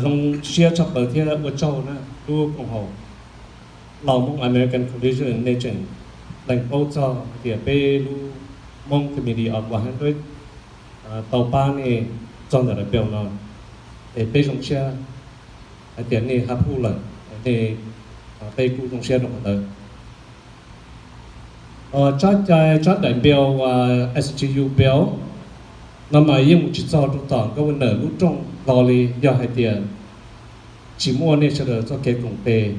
Zoo siab tshaj plaws thiab ua tsaug na lub koom haum Lao Hmong American Coalition nej tseem lees paub txog hais tias peb lub Hmong Committee of One Hundred tau pab nej txog ntawm daim peo no, es peb zoo siab hais tias nej hab phuj lawm, nej, peb kuj zoo siab rau qhov ntawd. Tsab cai tsab daim bill uas S G U bill no mas yeej mus tsis txog rau tom governor lub rooj hlo li yog hais tias tsis muaj nej sawv daws txoj kev koom tes,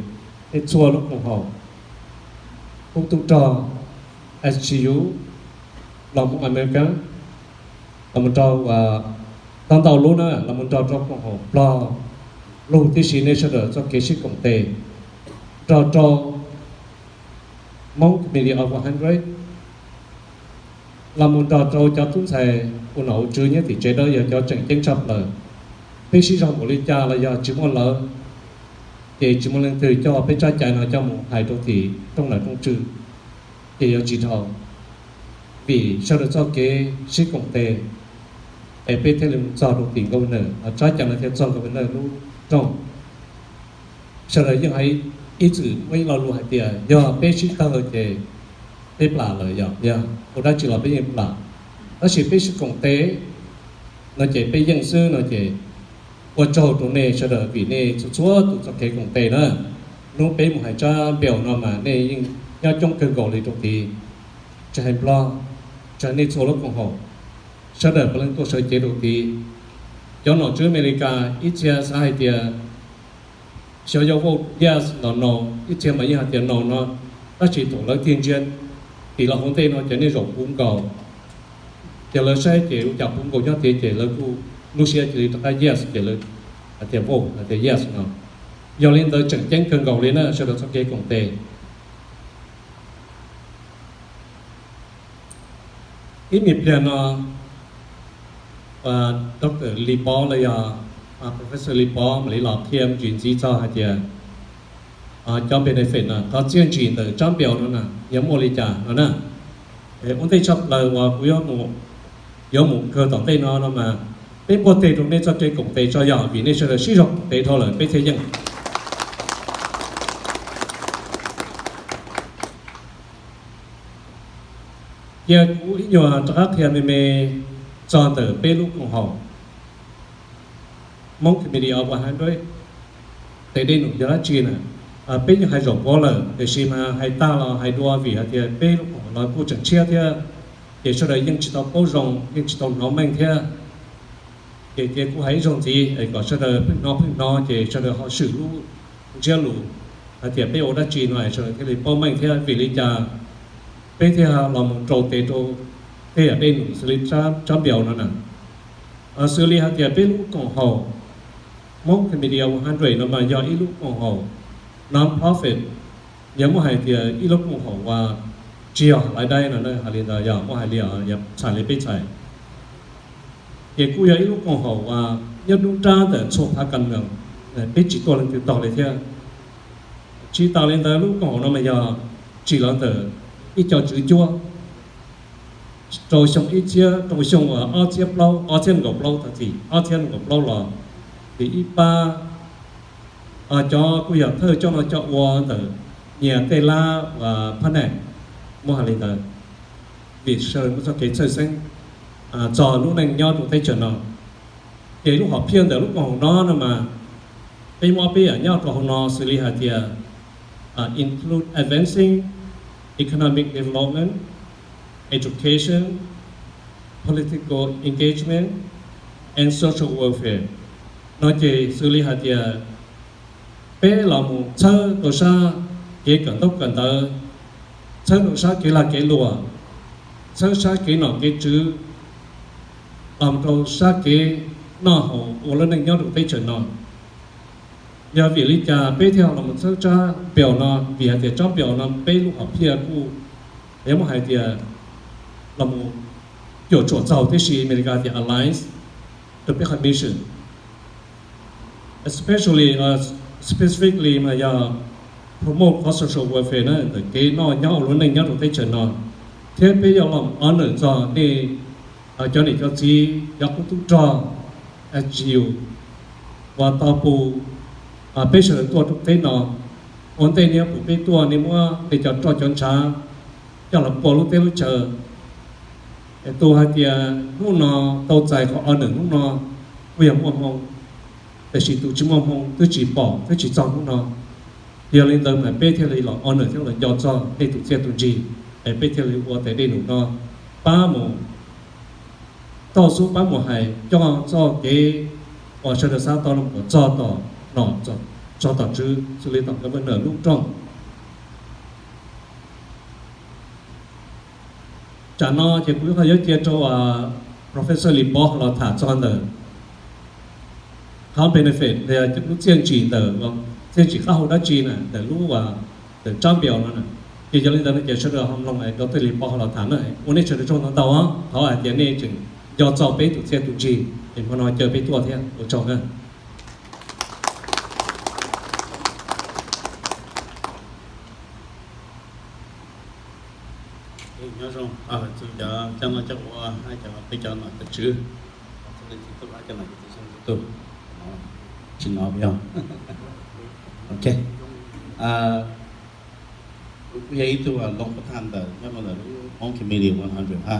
nej txhua lub koom haum, qub tub rog S G U, Lao Hmong American, los mus rau, ntau ntau lub na, los mus nrog rau koom haum Nplog, lug tib si nej sawv daws txoj kev sib koom tes nrog rau Hmong Committee of One Hundred, los mus nrog rau cov tub ntxhais ua nom ua tswv nyob tim tsev dawb yog cov tseem ceeb tshaj plaws. Peb sib zog npaum li cas los yog tsis muaj lawv, ces tsis muaj leej twg coj peb tsab cai no coj mus hais rau tim rooj nom rooj tswv, ces yuav tsis dhau. Vim sawv daws txoj kev sib koom tes, es peb thiaj li mus txog rau tim governor, tsab cai no thiaj txog governor lub rooj. Sawv daws yeej hais ib txwm muaj ib lo lus hais tias yog peb sib tawg ces peb plam lawm, yog ua dab tsi los peb yeej plam. Tab sis peb sib koom tes no ces peb yeej xwb no ces ua tsaug rau nej sawv daws vim nej txhua txhua tus txoj kev koom tes na. Hnub peb mus hais tsab bill no mas nej yeej nyob coob kawg nkaus li rau tid, tsis hais Nplog, tsis hais nej txhua lub koom haum, sawv daws puav leej tuaj sawv cev rau tid. Cov nom tswv Amelikas ib txhia xav hais tias xyov yog vote yes los no, ib txhia mas yeej hais tias no no, tab sis thaum lawv tig ntsia tim lawv hauv ntej no ces nej zaum puv nkaus, ces lawv saib ces ua cas puv nkaus nyob tid ces lawv kuj lub siab cia li rov qab yes ces lawv hais tias vote hais tias yes no. Yog li ntawd tseem ceeb kawg nkaus li na sawv daws txoj kev koom tes. Ib me pliag no, Doctor Lis Pov los yog Professor Lis Pov mam li los qhia me ntsis ntxiv txog hais tias cov benefit no, qhov txiaj ntsig ntawm tsab bill no na yog muaj li cas no na. Ua ntej tshaj plaws uas kuv yuav mus kawg tom ntej no no mas peb npuaj teg rau nej txoj kev koom tes tso yog vim nej sawv daws sib zog koom tes dhau lawm peb thiaj yeej. Cia kuv ib nyuag rov qab qhia me me txog ntawm peb lub koom haum Hmong Committee of One Hundred, tes dej num yog dab tsi na. Peb yeej hais zaum pov lawm tiam sis mas hais tag los hais dua vim hais tias peb lub koom haum no kuj tseem tshiab thiab, ces sawv daws yeej tsis tau paub zoo, yeej tsis tau hnov meej thiab. Ces cia kuv hais ib zaug ntxiv es kom sawv daws pheej hnov pheej hnov ces sawv daws ho swm lub ntsiab lus hais tias peb ua dab tsi no es sawv daws thiaj li paub meej thiab vim li cas peb thiaj los mus rau tes rau tej yam dej num xws li tsab bill no na. Xws li hais tias peb lub koom haum Hmong Committee of One Hundred no mas yog ib lub koom haum non-profit, yog muab hais tias ib lub koom haum uas tsis yog laiv daib no hais li ntawd, yog muab hais li, txhais li peb txhais, ces kuj yog ib lub koom haum uas nyob nruab nrab ntawm txhua phav kas mees, peb tsis tuaj leej twg tog li thiab. Tsis tas li ntawd lub koom haum no mas yog tsim los ntawm ib co tswv cuab rau xyoo ib txhiab, rau xyoo ob txhiab plaub, ob txhiab nees nkaum plaub, txog txim ob txhiab nees nkaum plaub los vim ib pab cov kuj yog thawj coj noj coj ua ntawm nyias tej lab uas phab nees, muab hais li ntawd, vim sawv daws muaj txoj kev txhawj xeeb txog lub neej nyob rau teb chaws no. Ces lub hom phiaj ntawm lub koom haum no no mas peb muab peb yam nyob rau hauv no xws li hais tias include advancing economic development, education, political engagement and social welfare. No ces xws li hais tias peb los mus txhawb rau sab kev kawm ntaub kawm ntawv, txhawb rau sab kev lag kev luam, txhawb sab kev nom kev tswv, los rau sab kev noj haus ua lub neej nyob rau teb chaws no. Yog vim li cas peb thiaj los mus txhawb tsab bill no? Vim hais tias tsab bill no peb lub hom phiaj kuj, yog muab hais tias los mus cuam tshuam txaus tib si, Amelikas tias aligns rau peb qhov mission, especially, specifically mas yog promote qhov social welfare na, ntawm kev noj nyob ua lub neej nyob rau teb chaws no, thiab peb yuav los honor txog nej cov niam cov txiv, cov qub tub rog, S G U, uas tau pum peb sawv daws tuaj rau teb no. Ua ntej niaj pum peb tuaj, nej muab nej cov roj cov ntshav coj los pua lub teb lub chaw. Tus hais tias hnub no tau txais qhov honor hnub no kuj yog muaj hmoo, tiam sis tus tsis muaj hmoo twb tsis pom twb tsis txog hnub no. Yog li ntawd mas peb thiaj li los honor thiab los nco txog nej tus txiaj tus ntsig, es peb thiaj li ua tes dej num no pab mus tauj xub pab mus hais coj txoj kev uas sawv daws xav tau los kom txog tom nom, txog tom tswv, xws li tom governor lub rooj. Tsam no ces kuv yuav coj rau Professor Lis Pov los tham txog ntawm qhov benefit, lub txiaj ntsim ntawm, txiaj ntsim qab hau dab tsi na ntawm lub, ntawm tsab npias no na. Ces yog li ntawd no ces sawv daws ho mloog Doctor Lis Pov los tham na. Ua nej sawv daws tsaug ntau ntau, thov hais tias nej tseem nco txog peb tus txiaj tus ntsig es hmo no caw peb tuaj thiab, ua tsaug na. Nyob zoo txhua cov coj noj coj ua, cov peb cov nom cov tswv, txhua leej txhua tus, cov nom cov tswv txhua leej txhua tus, tsis no yog, ok. Kuv kuj yog ib tug local tham ntawm nyob rau ntawm lub Hmoob Committee one hundred ha.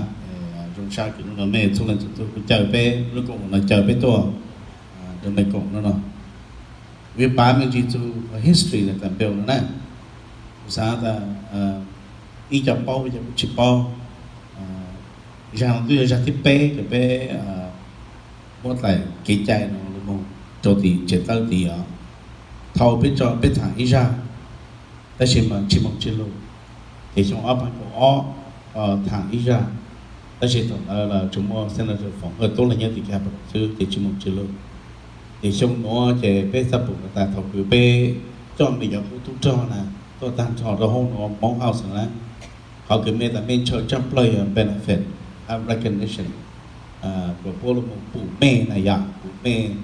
Zoo sab kws hnub no mej txhua leej txhua tus kuj caw peb lub koom haum no caw peb tuaj rau Mej Koom no no. Kuv yuav pav me ntsis txug history ntawm Tam Npeu no na. Kuv xav tas ib co paub ib co kuj tsis paub. Zag no twb yog zag thib peb ces peb muab dlaim kev cai no los mus rau tim tsev tawb tid os. Thaum peb tso peb tham ib zag, tab sis mas tsis moog tsis lug. Ces xyoo ob phav kaum ob tham ib zag, tab sis thaum ntawd los tsuas muaj Senator Foom Hawj Tub los nyob tim Capitol xwb ces tsis moog tsis lug. Ces xyoo nuav ces peb txhaj pum tas thaum kws peb coj mej cov qub tub rog na tuaj tag nrho rau hauv nuav Hmoob House na, qhov kws mej tas mej ntshaw tshaaj plawg yog benefit hab recognition, kuas puab los mus pum mej na yom, pum mej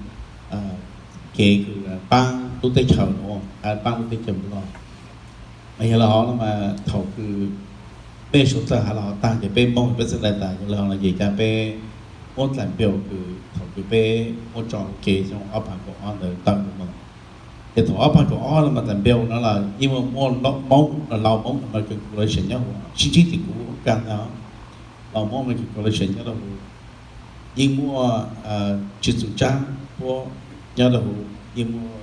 kev kws paab lub teb chaws nuav hab paab lub teb chaws Nplog. Mas yog le hov no mas thaum kws peb suav txawj has le hov tag ces peb moog peb txhaj le tas yog le hov no ces ca peb muab dlaim npiau kws thaum kws peb muab tso kev xyoo ob phav kaum ob ntawd tawm los. Ces thaum ob phav kaum ob no mas dlaim npiau no los yeej muaj Moob, Lao Moob American Coalition nyob huv, sib ntsib tim kuv kag ntag. Lao Moob American Coalition nyob rau huv, yeej muaj Tsis Txum Tsaab puab nyob rau huv, yeej muaj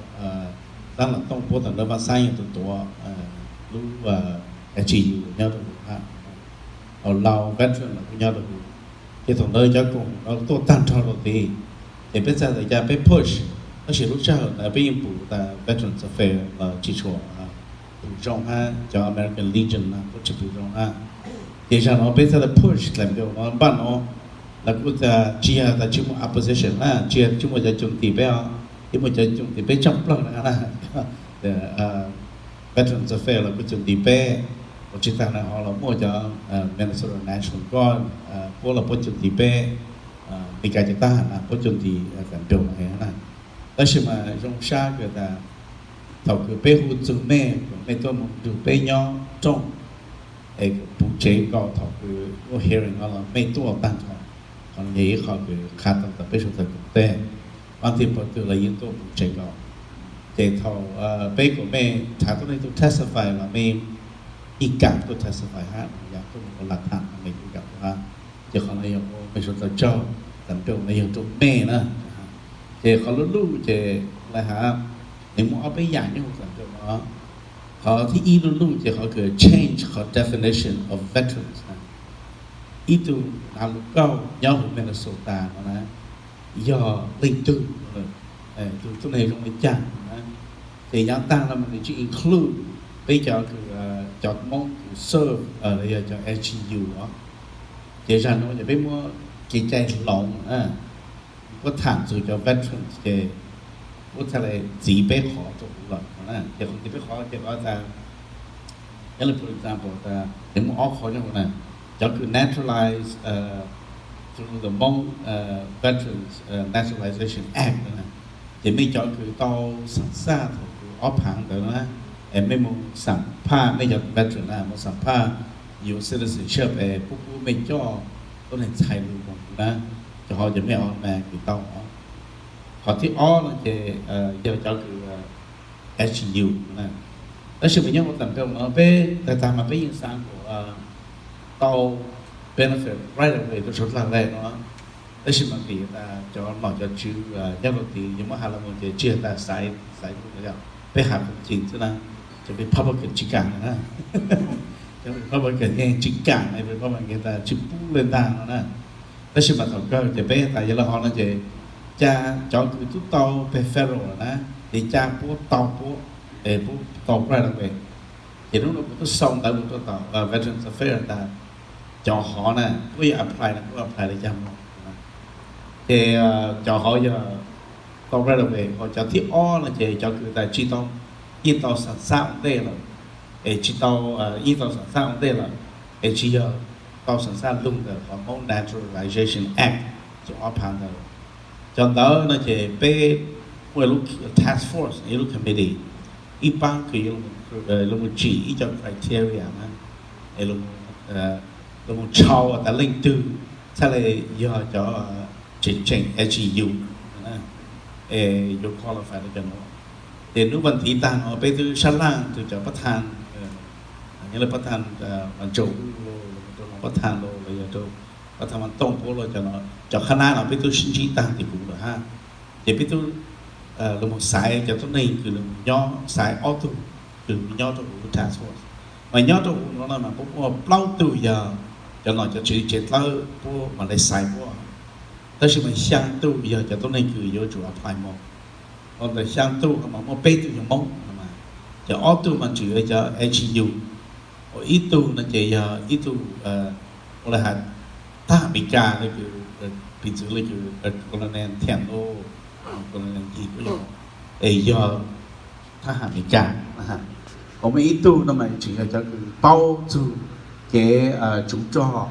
Dlaab Lam Tooj puab thaum ntawd Vaj Xaab yeej tuav tuav lub H G U nyob rau huv, Lao veteran los kuj nyob rau huv. Ces thaum ntawd cov koom no tuaj tag nrho rau tid, ces peb txhaj tas ca peb push, tab sis lub sij hawm ntawd peb yeej pum tas Veterans Affairs los tsis tshua pum zoo hab cov American Legion no kuj tsis pum zoo hab. Ces zag no peb txhaj tas push dlaim npiau no npaj no, los kuj tas tsis yog tas tsis muaj opposition na, tsis yog tsis muaj cov cuam tim peb os, tsis muaj cov cuam tim peb tshaaj plawg na. Veterans Affairs los kuj cuam tim peb, ua tsis tag na ho los muaj cov Minnesota National Guard puab los puab cuam tim peb, Meskas cov tab has na puab cuam tim dlaim npiau no na. Tab sis mas zoo sab kws tas thaum kws peb hu txug mej, mej tuaj moog nrug peb nyob rooj, es pum tsev nkaus thaum kws muaj hearing no los mej tuaj tag nrho. Qhov no yog ib qho kws qha tau tas peb suav tawg koom teb, vaaj tij pawg twg los yeej tuaj pum tsev nkaus. Ces thaum peb kuas mej thav tuab neeg tuaj testify los mej yeej kaam tuaj testify hab, yog tuaj mus ua lav tham mej yeej kaam tuaj hab. Ces qhov no yog ua mej suav tawg tsaug, dlaim npiau no yog rua mej na. Ces qhov luj luj ces le has, nws muaj ob peb yaam nyob huv dlaim npiau no. Qhov thib ib luj luj ces qhov kws change qhov definition of veterans na. Ib tug nav lug kauj nyob huv Minnesota no na, yog leej twg, tus tuab neeg zoo le caag na. Ces nyav taag no mas nws tsis include peb cov kws, cov Moob kws serve los yog cov S G U os. Ces zag nuav ces peb muab kev cai hloov na, puab tham txug cov veterans ces puab txhaj le ntxiv peb qhov rua huv lawm na. Ces qhov ntxiv peb qhov ces qhov tas, yog le for example tas nws muaj ob qhov nyob huv na, cov kws naturalize through the Hmong Veterans Naturalization Act na, ces mej cov kws tau xam xaj thaum kws ob phaav ntawd na, es mej mus xam phaj, mej cov veteran na mus xam phaj U S citizenship es puab pub mej coj tuab neeg txhais lug moog na, ces ho ces mej automatic tau os. Qhov thib ob no ces yog cov kws H U na. Tab sis mas nyob hauv tag nrho no peb tag tag mas peb yeej xav kom tau benefit right away rau saum dlag lej no. Tab sis mas vim tas cov nom cov tswv nyob rau tid yuav muab has los mus ces tsis yog tas xaiv, xaiv tus no yog peb has tus cim xwb na, cov Republican tsis kam na. Cov Republican yeej tsis kam, Republican tas tsis pub li ntag no na. Tab sis mas thaum kawg ces peb tas yog lawv hov no ces cas cov kws twb tau peg federal na, ces cas puab tau, puab, puab tau right away. Ces hnub no kuv twb sau ntawv mus rau tom Veterans Affairs tas cov hov na puab yuav apply na puab apply li cas mus. Ces cov hov yog tau right away, ho cov thib ob no ces cov kws tas tsis tau, yeej tau xam xaj ua ntej lawm, es tsis tau, yeej tau xam xaj ua ntej lawm, es tsis yog tau xam xaj lug ntawm qhov Hmoob Naturalization Act xyoo ob phav ntawd. Cov ntawd no ces peb muaj ib lub task force, ib lub committee, ib pab kws yuav los tsim ib co criteria na, los mus tshau tas leej twg txhaj le yog cov tseem tseem H U, es yuav qualify rau cov no. Ces hnub vas thiv tag no peb twb sab laj rau cov pab thaj, nyob li pab thaj Vaj Ntsaum Vwj los rau no pab thaj los los yog rau pab thaj Vaj Tooj Pub los cov no, cov qhab nab no peb twb sib ntsib tag tim kuv lawm hab. Ces peb twb los mus xaiv cov tuab neeg kws los nyob, xaiv ob tug kws nyob rau huv lub task force. Mas nyob rau huv no no mas puab muaj plaub tug yog cov nom cov tswv tsev dlawb puab mam li xaiv puab. Tab sis mas xyaa tug yog cov tuab neeg kws yuav tsum apply mus. Ho ntawm xyaa tug no mas muaj peb tug yog Moob no mas, ces ob tug mas tseem yog cov H U, ho ib tug no ces yog ib tug ua li has thab ham Amelikas le kws, piv txwv le kws Colonel Thiam Lo, Colonel Yig kuj yog, es yog thab ham Amelikas. Ho muaj ib tug no mas tseem yog cov kws paub txug kev tsuv rog,